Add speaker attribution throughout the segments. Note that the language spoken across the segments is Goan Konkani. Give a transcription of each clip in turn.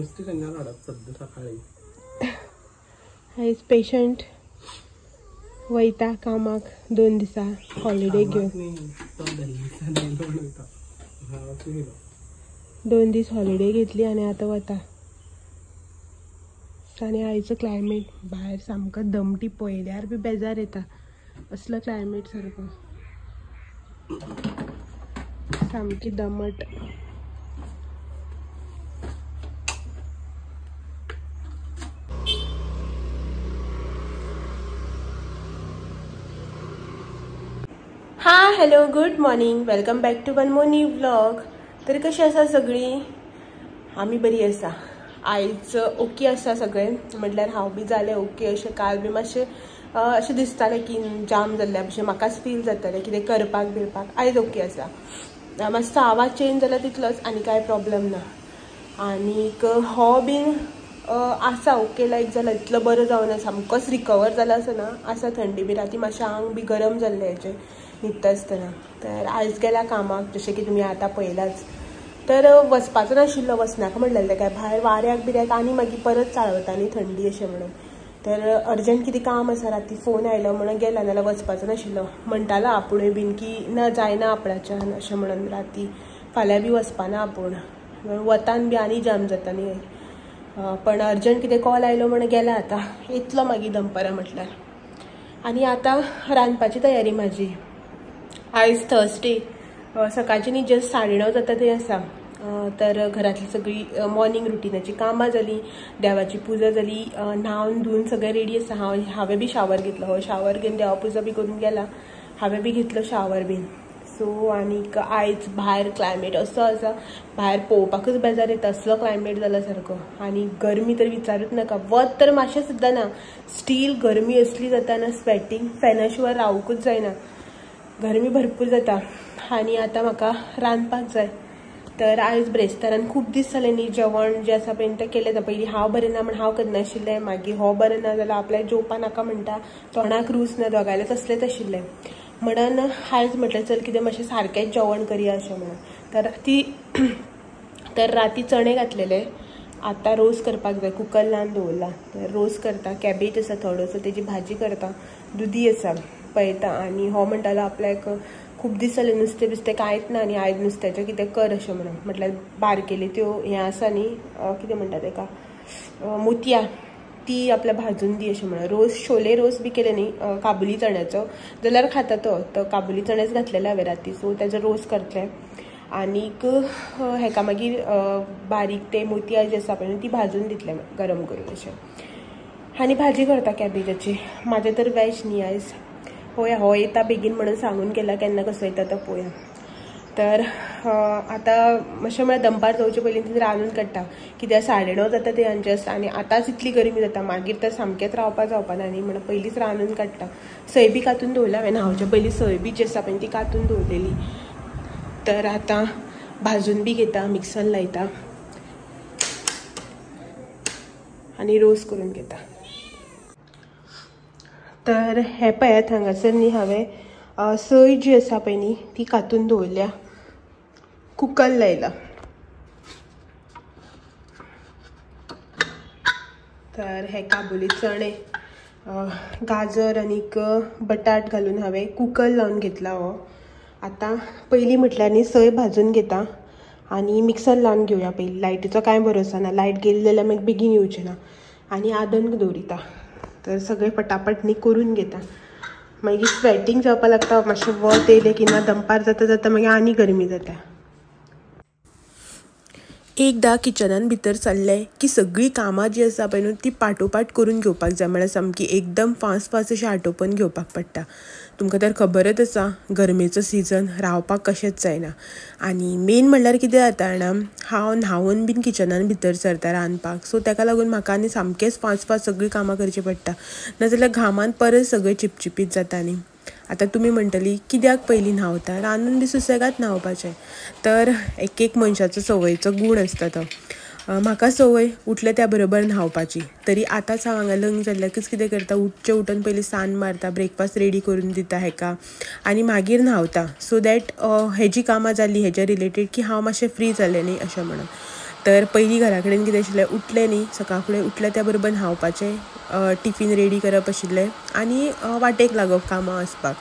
Speaker 1: नुस्तें केन्ना हाडप सद्दां सकाळी.
Speaker 2: आयज पेशंट वयता कामाक 2 दिसा हॉलिडे घेवन. 2 दीस हॉलिडे घेतली आनी आतां वता. आनी आयचो क्लायमेट भायर सामको दमटी पळयल्यार बी बेजार येता असलो क्लायमेट सारको सामकी दमट. हा hello good morning, welcome back to one more new vlog. तर कशी आसा सगळी? आमी बरी आसा. आयज ओके आसा सगळें, म्हटल्यार हांव बी जालें ओके. अशें काल बी मातशें अशें दिसतालें की जाम जाल्ल्या भशेन म्हाकाच फील जातालें कितें करपाक बिरपाक. आयज ओके आसा. मातसो आवाज चेंज जाला तितलोच, आनी कांय प्रॉब्लम ना. आनीक हो बीन आसा ओके लायक जाला, इतलो बरो जावना, सामकोच रिकवर जाला असो ना. आसा थंडी बी, राती मातशें आंग बी गरम जाल्लें हेचें न्हिदता आसतना. तर आयज गेला कामाक, जशें की तुमी आतां पळयलाच. तर वचपाचो नाशिल्लो, वचनाका म्हणलेलें काय भायर वाऱ्याक बिऱ्याक आनी मागीर परत चाळवता न्ही थंडी अशें म्हणून. तर अर्जंट कितें काम आसा, राती फोन आयलो म्हणून गेला, नाल्यार वचपाचो नाशिल्लो. म्हणटालो आपुणूय बीन की ना जायना आपणाच्यान अशें म्हणून, राती फाल्यां बी वचपाना आपूण, वतान बी आनी जाम जाता न्ही. पण अर्जंट कितें कॉल आयलो म्हणून गेला. आतां येतलो मागीर दनपारां म्हटल्यार. आनी आतां रांदपाची तयारी म्हाजी. आयज थर्सडे, सकाळची न्ही जस्ट 9:30 जाता थंय आसा. तर घरांतली सगळी मॉर्निंग रुटिनाची कामां जाली, देवाची पुजा जाली, न्हावन धुवन सगळें रेडी आसा. हांवें बी शावर घेतलो, हो शावर घेवन देवा पुजा बी करून गेला, हांवें बी घेतलो शावर बीन. सो आनीक आयज भायर क्लायमेट असो आसा, भायर पळोवपाकूच बेजार येता असलो क्लायमेट जाला सारको. आनी गरमी तर विचारूच नाका, वत तर मातशें सुद्दां ना, स्टील गरमी असली जाता ना, स्वेटिंग फॅना शिवाय रावंकूच जायना, गरमी भरपूर जाता. आनी आतां म्हाका रांदपाक जाय. तर आयज ब्रेस्तारान खूब दीस जाले न्ही जेवण जें आसा पळय तें केलें ना. पयलीं हांव बरें ना म्हण हांव करनाशिल्लें, मागीर हो बरें ना जाल्यार आपल्याक जेवपा नाका म्हणटा, तोंडाक रूच ना, दोगांयले तसलेंच आशिल्लें. म्हणून आयज म्हटलें चल कितें मातशें सारकेंच जेवण करया अशें म्हणून. तर राती चणे घातलेले, आतां रोस करपाक जाय, कुकर लावन दवरला. तर रोस करता, कॅबेज आसा थोडोसो तेजी भाजी करता, दुदी आसा पळयता. आनी हो म्हणटालो आपल्याक खूब दीस जाले नुस्तें बिस्तें कांयच ना आनी आयज नुस्त्याचें कितें कर अशें म्हणून. म्हटल्यार बारकेली त्यो हें आसा न्ही कितें म्हणटा तेका, मोतयां, ती आपल्या भाजून दी अशें म्हणून. रोस शोले रोस बी केले न्ही काबुली चण्याचो जाल्यार खाता तो, तो काबुली चणेच घातलेले हांवें राती, सो तेजो रोस करतलें. आनीक हेका मागीर बारीक ते मोतयां जी आसा पळय ती भाजून दितलें गरम करून अशें. आनी भाजी करता कॅबेजाची. म्हाजें तर वेज न्ही आयज, पळोवया हो येता बेगीन म्हणून सांगून गेला, केन्ना कसो येता तो पळोवया. तर आतां मातशें म्हळ्यार दनपार जावचे पयलीं ती रांदून काडटा, कित्याक 9:30 जाता ते जस्ट. आनी आतांच इतली गरमी जाता, मागीर तर सामकेंच रावपा जावपा ना न्ही, म्हणून पयलींच रांदून काडटा. सय बी कातून दवरला हांवें, न्हांवचे पयलीं सय बी जी आसा पळय ती कातून दवरलेली. तर आतां भाजून बी घेता, मिक्सर लायता आनी रोस करून घेता. तर हें पळयात हांगासर न्ही हांवें सय जी आसा पळय न्ही ती कातून दवरल्या, कुकर लायला. तर हे काबुली चणे, गाजर आनीक बटाट घालून हांवें कुकर लावन घेतला हो. आतां पयलीं म्हटल्यार न्ही सय भाजून घेता आनी मिक्सर लावन घेवया पयलीं, लायटीचो कांय भरोसो ना, लायट गेली जाल्यार मागीर बेगीन येवचें ना. आनी आदन दवरिता. तर सगळें पटापट न्ही करून घेता, मागीर स्वेटिंग जावपाक लागता, मातशें वत येयलें की ना दनपार जाता जाता मागीर आनी गरमी जाता. एकदां किचनान भितर सरलें की सगळीं कामां जीं आसा पळय न्हू ती पाठोपाठ करून घेवपाक जाय, म्हळ्यार सामकी एकदम फास्ट फास्ट अशें आटोपून घेवपाक पडटा. तुमकां तर खबरच आसा गरमेचो सिजन, रावपाक कशेंच जायना. आनी मेन म्हणल्यार कितें जाता जाणा, हांव न्हांवन बीन किचनान भितर सरता रांदपाक, सो ताका लागून म्हाका आनी सामकेंच फास्ट फास्ट सगळीं कामां करचीं पडटा, नाजाल्यार घामान परत सगळें चिपचिपीत जाता न्ही. आतां तुमी म्हणटली कित्याक पयलीं न्हांवता, रांदून बी सुसेगाद न्हांवपाचें. तर एक एक मनशाचो संवयचो गूण आसता तो. म्हाका संवय उठलें त्या बरोबर न्हांवपाची, तरी आतांच हांव हांगा लग्न जाल्ल्याकच कितें करता, उठचें उठून पयलीं सान्न मारता, ब्रेकफास्ट रेडी करून दिता हेका आनी मागीर न्हांवता, सो that हेजी कामां जालीं हेज्या रिलेटेड की हांव मातशें फ्री जालें न्ही अशें म्हणून. तर पयलीं घरा कडेन कितें आशिल्लें, उठलें न्ही सकाळ फुडें उठलें त्या बरोबर न्हांवपाचें, टिफीन रेडी करप आशिल्लें आनी वाटेक लागप कामां वचपाक.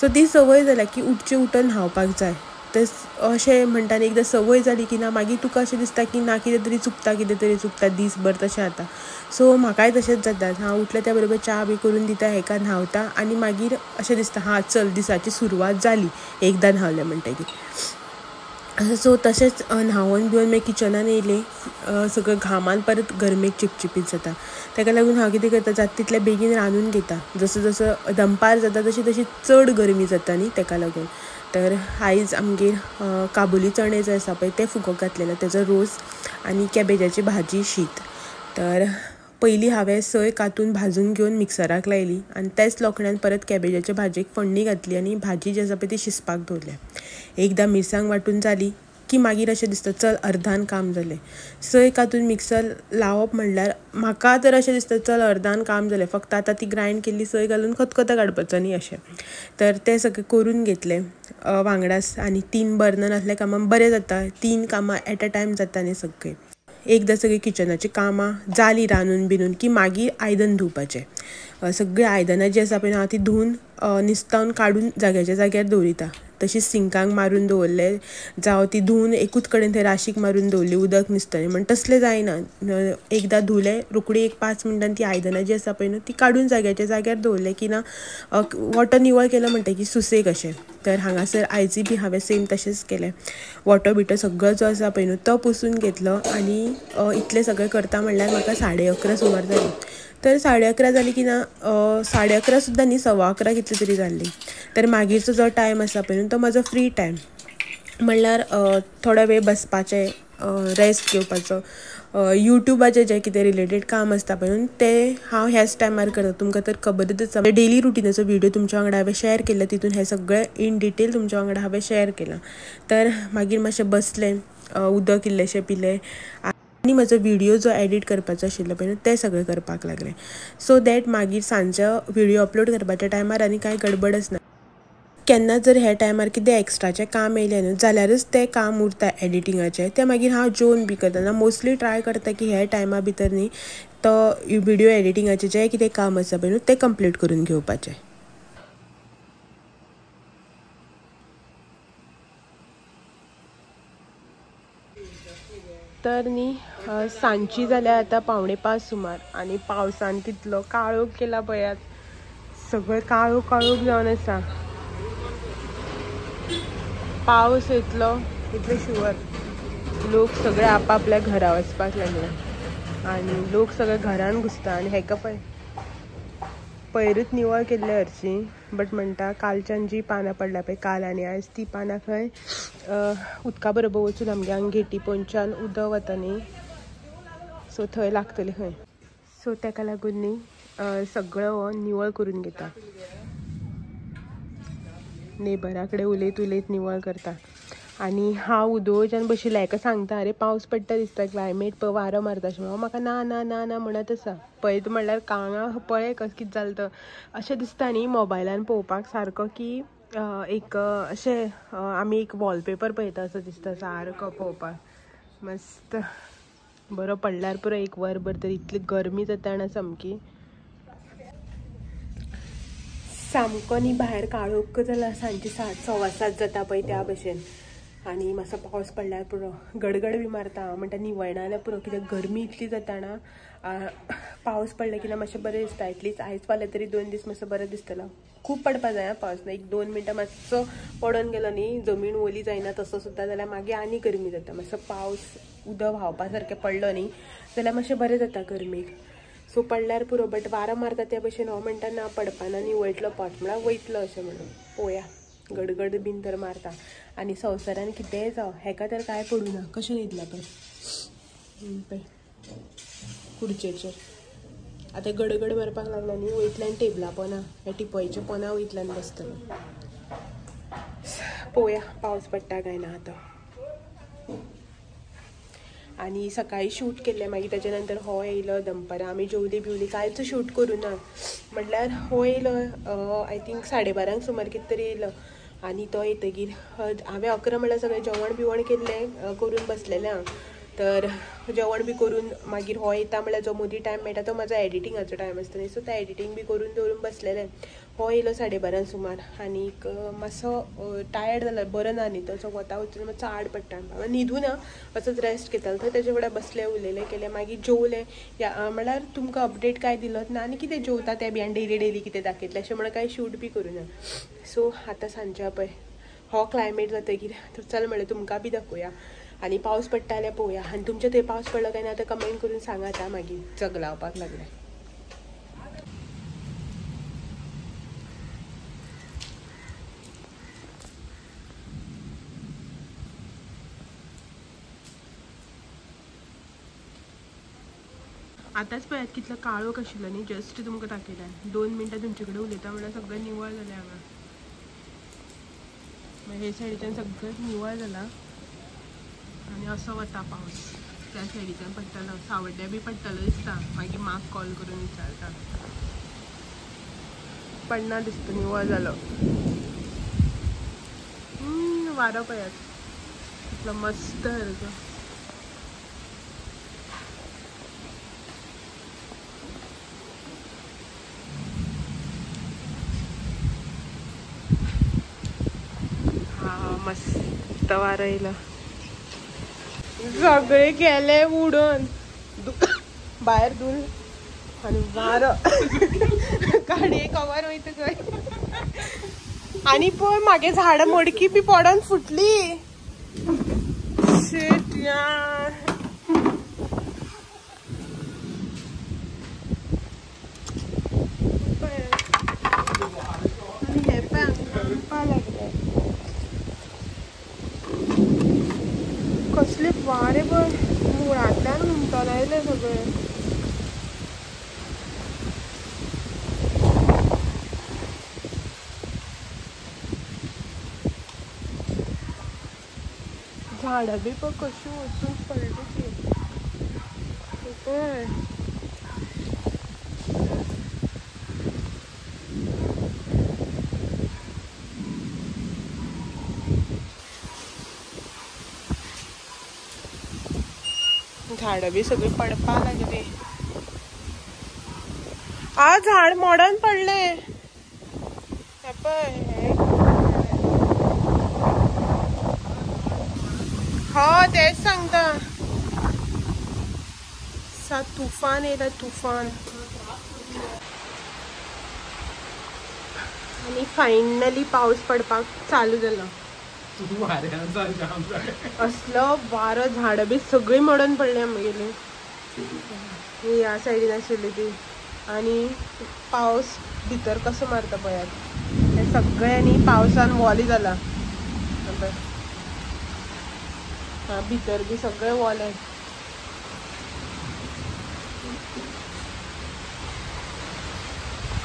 Speaker 2: सो ती संवय जाल्या की उठचें उठून न्हांवपाक जाय. तर अशें म्हणटा न्ही, एकदां संवय जाली की ना मागीर तुका अशें दिसता की ना कितें तरी चुकता, कितें तरी चुकता दीसभर तशें जाता. सो म्हाकाय तशेंच जाता, हांव उठलें त्या बरोबर च्या बी करून दिता हेका, न्हांवता आनी मागीर अशें दिसता हां चल दिसाची सुरवात जाली एकदां न्हांवलें म्हणटकीर. सो तशेंच न्हांवन बिवन मागीर किचनान येयलें, सगळें घामान परत गरमेक चिपचिपीत जाता. ताका लागून हांव कितें करता, जाता तितलें बेगीन रांदून घेता. जसो जसो दनपार जाता तशी तशी चड गरमी जाता न्ही, ताका लागून. तर आयज आमगेर काबुली चणे जे आसा पळय ते फुगोवंक घातलेले, तेजो रोस आनी कॅबेजाची भाजी, शीत. तर पयलीं हांवें सय कातून भाजून घेवन मिक्सराक लायली आनी तेच लोखण्यान परत कॅबेजाचे भाजयेक फोडणी घातली आनी भाजी जी आसा पळय ती शिजपाक दवरल्या. एकदां मिरसांग वांटून जाली की मागीर अशें दिसता चल अर्दान काम जालें. सय कातून मिक्सर लावप म्हणल्यार म्हाका तर अशें दिसता चल अर्दान काम जालें, फक्त आतां ती ग्रायंड केल्ली सय घालून खतखतो काडपाचो न्ही अशें. तर तें सगळें करून घेतलें वांगडाच आनी 3 बर्नर आसल्या कामां बरें जाता, 3 कामां एट अ टायम जाता न्ही सगळीं. एकदां सगळीं किचनाची कामां जालीं रांदून बिनून की मागीर आयदन धुवपाचें. सगळीं आयदनां जीं आसा पळय हांव ती धुवन निस्तावन काडून जाग्याच्या जाग्यार दवरिता. तशीच सिंकांक मारून दवरलें जावं ती धुवन एकूच कडेन थंय राशीक मारून दवरली उदक निस्तलें म्हण, तसलें जायना. एकदां धुलें रोखडी एक 5 मिनटान ती आयदनां जी आसा पळय न्हू ती काडून जाग्याच्या जाग्यार दवरलें की ना वॉटर निवळ केलो म्हणटकीर सुसेग अशें. तर हांगासर आयजूय बी हांवें सेम तशेंच केलें, वॉटर बिटर सगळो जो आसा पळय न्हू तो पुसून घेतलो आनी इतलें सगळें करता म्हणल्यार म्हाका 11:30 सुमार जाली. तर 11:30 जाली की ना 11:30 सुद्दां न्ही 11:15 कितली तरी जाल्ली. तर मागीरचो जो टायम आसा पळय न्हू तो म्हजो फ्री टायम, म्हणल्यार थोडो वेळ बसपाचें, रेस्ट घेवपाचो, यूट्यूबाचें जें कितें रिलेटेड काम आसता पळय न्हू तें हांव ह्याच टायमार करता. तुमकां तर खबरच आसा, डेली रुटीनाचो व्हिडियो तुमच्या वांगडा हांवें शेअर केला, तितून हें सगळें इन डिटेल तुमच्या वांगडा हांवें शेअर केलां. तर मागीर मातशें बसलें, उदक इल्लेंशें पिलें आनी म्हजो व्हिडियो जो एडिट करपाचो आशिल्लो पळय न्हू तें सगळें करपाक लागलें. सो that मागीर सांजचो व्हिडियो अपलोड करपाच्या टायमार आनी कांय गडबड आसना. केन्ना जर ह्या टायमार कितें एक्स्ट्राचें काम येयलें न्हू जाल्यारच तें काम उरता एडिटिंगाचें, तें मागीर हांव जेवन बी करता. ना मोस्टली ट्राय करता की ह्या टायमा भितर न्ही तो व्हिडियो एडिटिंगाचें जें कितें काम आसा पळय न्हू तें कंप्लीट करून घेवपाचें. तर न्ही सांजची जाल्या आतां 4:45 सुमार आनी पावसान कितलो काळोख केला पळयात, सगळें काळोख काळोख जावन आसा. पावस येतलो इतले शुवर, लोक सगळे आपापल्या घरा वचपाक लागले आनी लोक सगळे घरान घुसता. आनी हेका पळय पयरूच निवळ केल्ले हरशीं, बट म्हणटा कालच्यान जी पानां पडल्या पळय काल आनी आयज ती पानां खंय उदका बरोबर वचून आमगे हांगा घेटी पोंच्यान उदक वता न्ही, सो थंय लागतलें खंय. सो ताका लागून न्ही सगळो हो निवळ करून घेता, नेबरा कडेन उलयत उलयत निवळ करता. आनी हांव उदोवच्यान बशिल्लें, हेका सांगता अरे पावस पडटा दिसता, क्लायमेट पळय वारो मारता अशें म्हणून. म्हाका ना ना ना ना म्हणत आसा. पळयत म्हणल्यार कांगा पळय कस कितें जालें तो अशें दिसता न्ही मोबायलान पळोवपाक सारको की एक अशें आमी एक वॉलपेपर पळयता असो दिसता सारको पळोवपाक मस्त बरो पडल्यार पुरो एक वरभर तरी, इतली गरमी जाता ना सामकी. सामको न्ही भायर काळोख जाला, सांजचे 7 सव्वा 7 जाता पळय त्या भशेन. आनी मातसो पावस पडल्यार पुरो, गडगड बी मारता. हांव म्हणटा निवळना जाल्यार पुरो, कित्याक गरमी इतली जाता ना. पावस पडलो की ना मातशें बरें दिसता, एटलीस्ट आयज फाल्यां तरी 2 दीस मातसो बरें दिसतलो. खूब पडपा जाय पावस ना, 1-2 मिनटां मातसो पडोन गेलो न्ही जमीन ओली जायना तसो सुद्दां जाल्यार मागीर आनी गरमी जाता. मातसो पावस उदक व्हांवपा सारकें पडलो न्ही जाल्यार मातशें बरें जाता गरमेक. सो पडल्यार पुरो, बट वारो मारता त्या भशेन हो म्हणटा ना पडपाना न्ही वयतलो पावस म्हळ्यार वयतलो अशें म्हणून. पळोवया, गडगड बीन तर मारता. आनी संवसारान कितेंय जावं हेका तर कांय पडूं ना. कशें न्हिदलां पळय पळय खुर्चेचेर आतां गडगड मारपाक लागला न्ही, वयतल्यान टेबला पोना ह्या टिपयच्या पोना वयतल्यान बसतलो. पळोवया पावस पडटा काय ना आतां. आनी सकाळी शूट केल्लें, मागीर ताच्या नंतर हो येयलो दनपारां, आमी जेवली बिवली कांयच शूट करूं ना. म्हणल्यार हो येयलो I think 12:30 सुमार कितें तरी येयलो. आनी तो येतगीर हांवें 11 म्हणल्यार सगळें जेवण बिवण केल्लें करून बसलेलें हांव. तर जेवण बी करून मागीर हो येता म्हळ्यार जो मदीं टायम मेळटा तो म्हाजो एडिटिंगाचो टायम आसता न्ही. सो तो एडिटींग बी करून दवरून बसलेलें. हो येयलो 12:30 सुमार आनीक मातसो टायर्ड जाला, बरो ना न्ही तो. सो वता वचून मातसो आड पडटा, न्हिदू ना, असोच रेस्ट घेतालो. थंय तेजे वांगडा बसलें, उलयलें केलें, मागीर जेवलें. या म्हळ्यार तुमकां अपडेट काय दिलोच ना आनी कितें जेवता तें बी आनी डेली डेली कितें दाखयतलें अशें म्हणून कांय शूट बी करूं ना. सो आतां सांजच्या पळय हो क्लायमेट जातकीर चल म्हणलें तुमकां बी दाखोवया आनी पावस पडटा जाल्यार पळोवया. आनी तुमच्या थंय पावस पडलो काय ना आतां कमेंट करून सांगात. आं, मागीर जगलावपाक लागलें. आतांच पळयात कितलो काळोख आशिल्लो न्ही, जस्ट तुमकां दाखयता. 2 मिनटां तुमचे कडेन उलयता म्हणल्यार सगळें निवळ जालें हांगा. हे सायडीच्यान सगळें निवळ जालां आनी असो वता पावस त्या सायडीच्यान पडटलो, सावड्ड्या बी पडटलो दिसता. मागीर माक कॉल करून विचारता. पडना दिसता, निवळ जालो. वारो पळयात कितलो मस्त सारको. हा मस्त वारो येयलो, सगळे गेले उडून भायर धूल आनी वारो गाडये कवर वयता खंय. आनी पळय म्हागे झाडां मडकी बी पडोन फुटली. शीट यार. आनी हे पळय हांगा लागले कसले वारे पळय, मुळांतल्यान हुमटोन आयले सगळे. झाडां बी पळय कशी वचून पडली ती. पळय झाडां बी सगळी पडपाक लागली. आ झाड मोडन पडले. पळय हो तेच सांगता, सा तुफान येयला तुफान. आनी फायनली पावस पडपाक चालू जालो. असलो वारो, झाडां बी सगळीं मोडून पडली आमगेली ह्या सायडीन आशिल्ली ती. आनी पावस भितर कसो मारता पळयात, हे सगळें आनी पावसान वोलें जालां. भितर बी सगळें वोलें.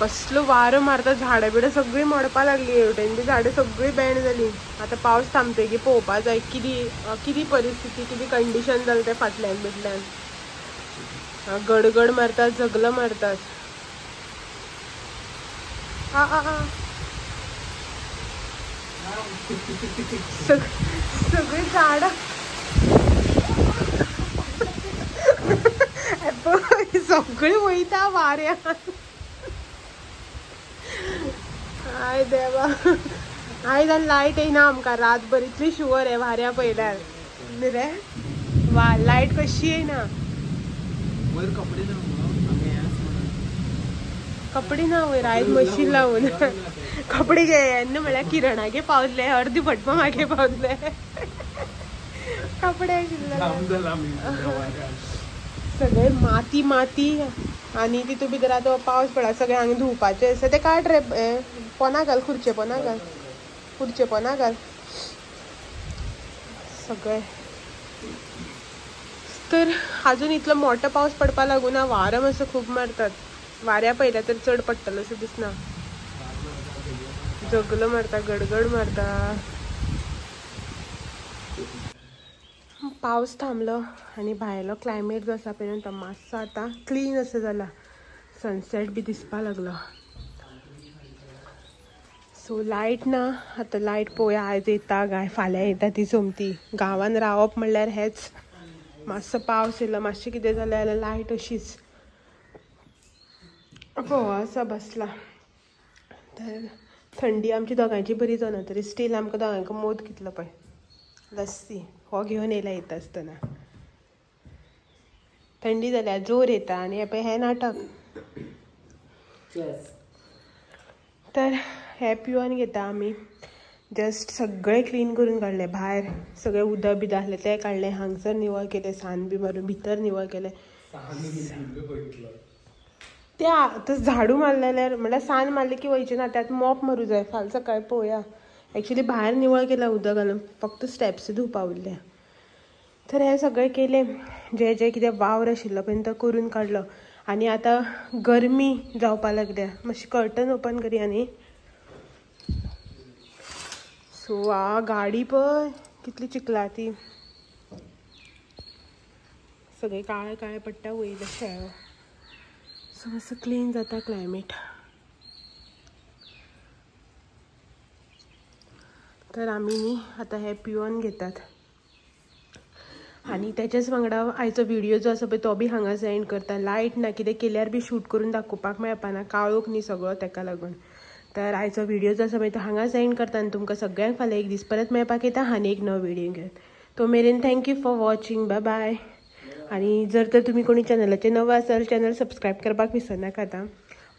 Speaker 2: कसलो वारो मारता, झाडां बिडां सगळीं मोडपाक लागली. हेवटेन बी झाडां सगळीं बँड जाली. आतां पावस थांबतकीर पळोवपा जाय कितें कितें परिस्थिती, कितें कंडिशन जालें तें फाटल्यान बिटल्यान. गडगड मारतात, झगलो मारतात. आ आ आ सगळीं झाडां सगळीं वयता वाऱ्यान. I देवा, आयज आनी लायट येयना आमकां रातभर, इतली शुवर हे वाऱ्या पयल्यार न्ही रे. वा लायट कशी येयना, कपडे ना वयर आयज मशीन लावून कपडे घे न्हू म्हळ्यार किरणागे पावले, अर्दी फटपा मागे पावले कपडे आशिल्ले सगळे माती माती. आनी तितून भितर आतां पावस पडला, सगळें हांगा धुवपाचें आसा तें काड रे, पोना घाल, खुर्चे पोना घाल, खुर्चे पोना घाल सगळें. तर अजून इतलो मोठो पावस पडपाक लागूना, वारो मातसो खूब मारतात. वाऱ्या पयल्या तर चड पडटलो अशें दिसना. जगलो मारता, गडगड मारता. पावस थांबलो आनी भायलो क्लायमेट जो आसा पळय तो मातसो आतां क्लीन असो जाला. सनसेट बी दिसपाक लागलो. सो लायट ना आतां, लायट पळोवया आयज येता काय फाल्यां येता ती सोमती. गांवान रावप म्हणल्यार हेच मातसो पावस येयलो मातशें कितें जालें जाल्यार लायट अशीच. घोव आसा बसला. तर थंडी आमची दोगांयची बरी जावना तरी स्टील आमकां दोगांक मोद कितलो पळय. लस्सी हो घेवन येयला येता आसतना. थंडी जाल्यार जोर येता आनी हें पळय हें नाटक. तर हें पिवन घेता आमी. जस्ट सगळें क्लीन करून काडलें भायर सगळें उदक बी आसलें तें काडलें. हांगसर निवळ केलें सान बी मारून भितर निवळ केलें. ते आतां झाडू मारलें जाल्यार म्हणल्यार सान मारलें की वयचें ना त्यात मॉप मारूं जाय. फाल्यां सकाळीं पळोवया. एक्चुली भायर निवळ केलां उदक घालून फक्त स्टेप्स धुवपा उरल्या. तर हें सगळें केलें जें जें कितें वावर आशिल्लो पळय तो करून काडलो. आनी आतां गरमी जावपा लागल्या. मातशी कर्टन ओपन करया न्ही. सो आ गाडी पळय कितली चिकला ती. सगळें काळें काळें पडटा वयलें शेळ. सो मातसो क्लीन जाता क्लायमेट. तर आमी न्ही आतां हें पिवन घेतात. आनी तेच्याच वांगडा आयचो व्हिडियो जो आसा पळय तो बी हांगा एंड करता. लायट ना कितें केल्यार बी शूट करून दाखोवपाक मेळपाना ना काळोख न्ही सगळो तेका लागून. तर आयचो व्हिडियो जो आसा पळय तो हांगाच एंड करता आनी तुमकां सगळ्यांक फाल्यां एक दीस परत मेळपाक येता आनी एक नवो व्हिडियो घेवन. तो मेरेन thank you for watching. Bye bye. आनी जर तर तुमी कोणी चॅनलाचेर नवो आसाल चॅनल सबस्क्रायब करपाक विसरनाकात.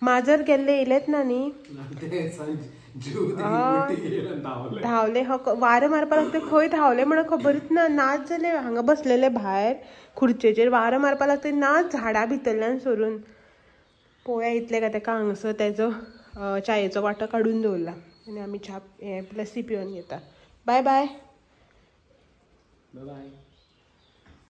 Speaker 2: माजर गेल्ले येयलेच ना न्ही. धांवले हो वारें मारपाक लागता खंय धांवले म्हणून खबरूच ना. नाच जाले हांगा बसलेले भायर खुर्चेचेर वारें मारपाक लागता नाच झाडां भितरल्यान सरून. पळोवया इतलें काय तेका हांगसर तेजो चायेचो वांटो काडून दवरला आनी आमी च्या हें लस्सी पिवन घेता. बाय बाय.
Speaker 1: बाय.